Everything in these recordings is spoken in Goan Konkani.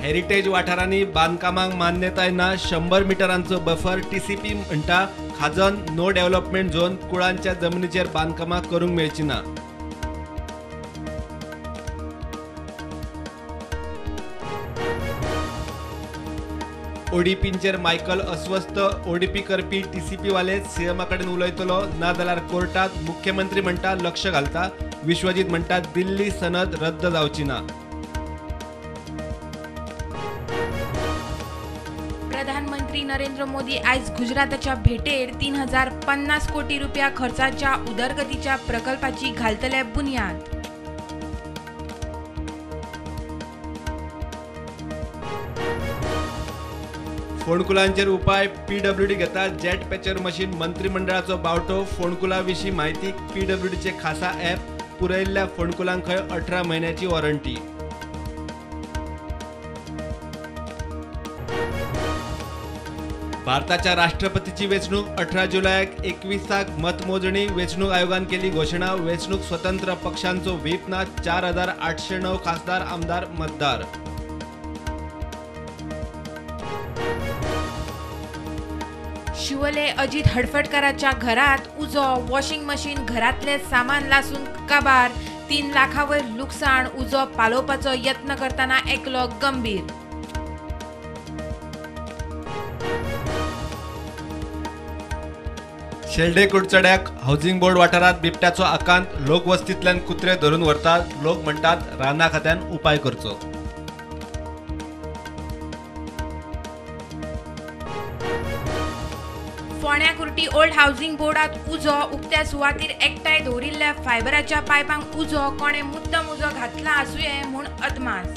हेरिटेज वाठारांनी बांदकामांक मान्यताय ना. 100 मिटरांचो बफर टीसीपी म्हणटा खाजन नो डेव्हलपमेंट झोन कुळांच्या जमनीचेर बांदकामां करूंक मेळची ना. ओडीपींचेर मायकल अस्वस्थ. ओडीपी करपी टीसीपी वाले सीएमा कडेन उलयतलो, ना जाल्यार कोर्टात. मुख्यमंत्री म्हणटा लक्ष घालता. विश्वजीत म्हणटा दिल्ली सनद रद्द जावची ना. प्रधानमंत्री नरेंद्र मोदी आयज गुजराताच्या भेटेर 3050 कोटी रुपया खर्चाच्या उदरगतीच्या प्रकल्पाची घालतले बुन्याद. फोंडकुलांचेर उपाय पीडब्ल्यूडी घेता जेट पॅचर मशीन. मंत्रिमंडळाचो बावटो. फोंडकुला विशीं म्हायती पीडब्ल्यूडीचे खासा ॲप. पुरयल्ल्या फोंडकुलांक खंय 18 म्हयन्याची वॉरंटी. भारताच्या राष्ट्रपतीची वेंचणूक 18 जुलयाक 21 मतमोजणी. वेंचणूक आयोगान केली घोशणा. वेंचणूक स्वतंत्र पक्षांचो व्हीप ना. 4809 खासदार आमदार मतदार. शिवले अजित हडफडकराच्या घरात उजो. वॉशिंग मशीन घरातले सामान लासून काबार. 3 लाखावयर लुकसाण. उजो पालोवपाचो यत्न करतना एकलो गंभीर. शेल्डे कुडचड्याक हाऊसिंग बोर्ड वाठारात बिबट्याचो आकांत. लोकवस्तींतल्यान कुत्रे धरून व्हरतात. लोक म्हणटात राना खात्यान उपाय करचो. फोंड्या कुर्टी ओल्ड हाऊसिंग बोर्डात उजो. उक्त्या सुवातीर एकठांय दवरिल्ल्या फायबराच्या पायपांक उजो. कोणे मुद्दम उजो घातला आसुये म्हूण अदमास.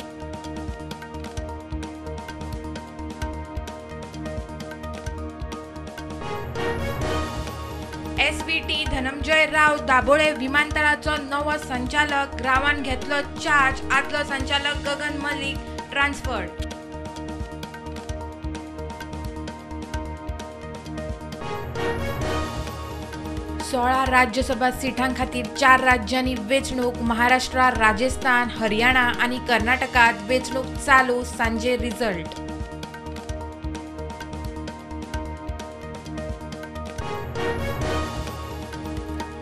एसव्हीटी धनंजय राव दाबोळे विमानतळाचो नवो संचालक. रावान घेतलो चार्ज. आदलो संचालक गगन मलिक ट्रान्सफर्ड. 16 राज्यसभा सिटां खातीर 4 राज्यांनी वेंचणूक. महाराष्ट्र, राजस्थान, हरियाणा आनी कर्नाटकात वेंचणूक चालू. सांजे रिजल्ट.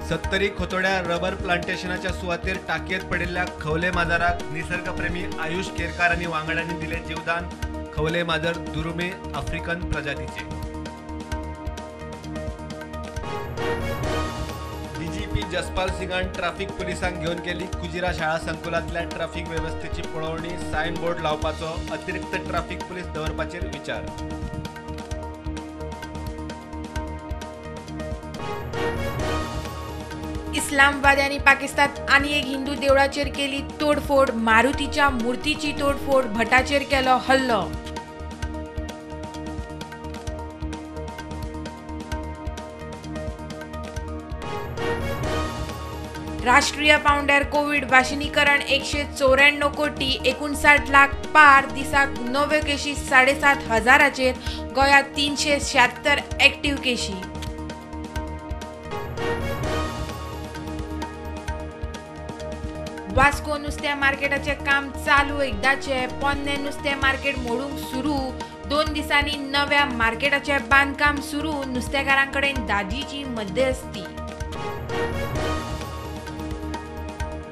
सत्तरी खोतोड्या रबर प्लांटेशनाच्या सुवातेर टाकयेत पडिल्ल्या खवले माजराक निसर्गप्रेमी आयुष केरकार आनी वांगड्यांनी दिले जीवदान. खवले माजर दुर्मिळ आफ्रिकन प्रजातीचे. डीजीपी जसपाल सिंगान ट्राफिक पुलिसांक घेवन केली कुजिरा शाळा संकुलांतल्या ट्राफिक वेवस्थेची पळोवणी. सायन बोर्ड लावपाचो, अतिरिक्त ट्राफिक पुलीस दवरपाचेर विचार. इस्लामवाद्यांनी पाकिस्तानात आनी एक हिंदू देवळाचेर केली तोडफोड. मारुतीच्या मूर्तीची तोडफोड. भटाचेर केलो हल्लो. राष्ट्रीय पावंड्यार कोविड वाशिनीकरण 194 कोटी 59 लाख पार. दिसाक नव्यो केशी 7,500 हजाराचेर. गोंयांत 376 एक्टिव्ह केशी. वास्को नुस्त्या मार्केटाचें काम चालू. एकदाचे पोन्ने नुस्तें मार्केट मोडूंक सुरू. 2 दिसांनी नव्या मार्केटाचें बांदकाम सुरू. नुस्तेकारां कडेन दादीची मध्यस्थी.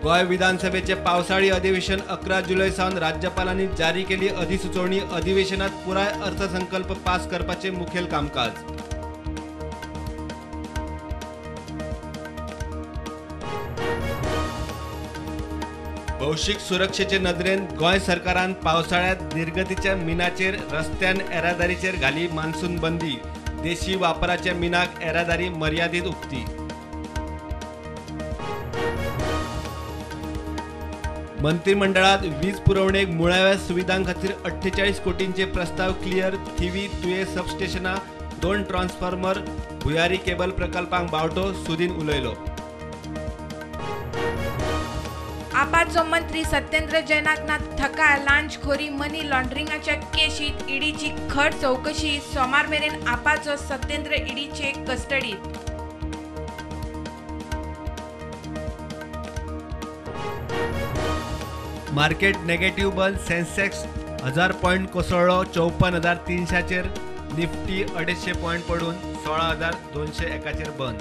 गोंय विधानसभेचे पावसाळी अधिवेशन 11 जुलय सावन राज्यपालांनी जारी केली अधिसुचोवणी. अधिवेशनात पुराय अर्थसंकल्प पास करपाचे मुखेल कामकाज. भौशीक सुरक्षेचे नदरेन गोंय सरकारान पावसाळ्यात निर्गतीच्या मिनाचेर रस्त्यान येरादारीचेर घाली मान्सून बंदी. देशी वापराच्या मिनाक येरादारी मर्यादीत उक्ती. मंत्रिमंडळात वीज पुरवणेक मुळाव्या सुविधां खातीर 48 कोटींचे प्रस्ताव क्लियर. थिवी तुये सबस्टेशनां, 2 ट्रान्सफॉर्मर, भुयारी केबल प्रकल्पांक बावटो. सुदीन उलयलो. आपाचो मंत्री सत्येंद्र जैनाक ना थका. लांचखोरी मनी लॉन्ड्रिंगाच्या केशीत ईडीची खर चौकशी. सोमार मेरेन आपाचो सत्येंद्र ईडीचे कस्टडीत. मार्केट नेगेटिव्ह बंद. सेन्सेक्स 1000 पॉयंट कोसळ्ळो 54,300चेर. निफ्टी 250 पॉयंट पडून 16,201चेर बंद.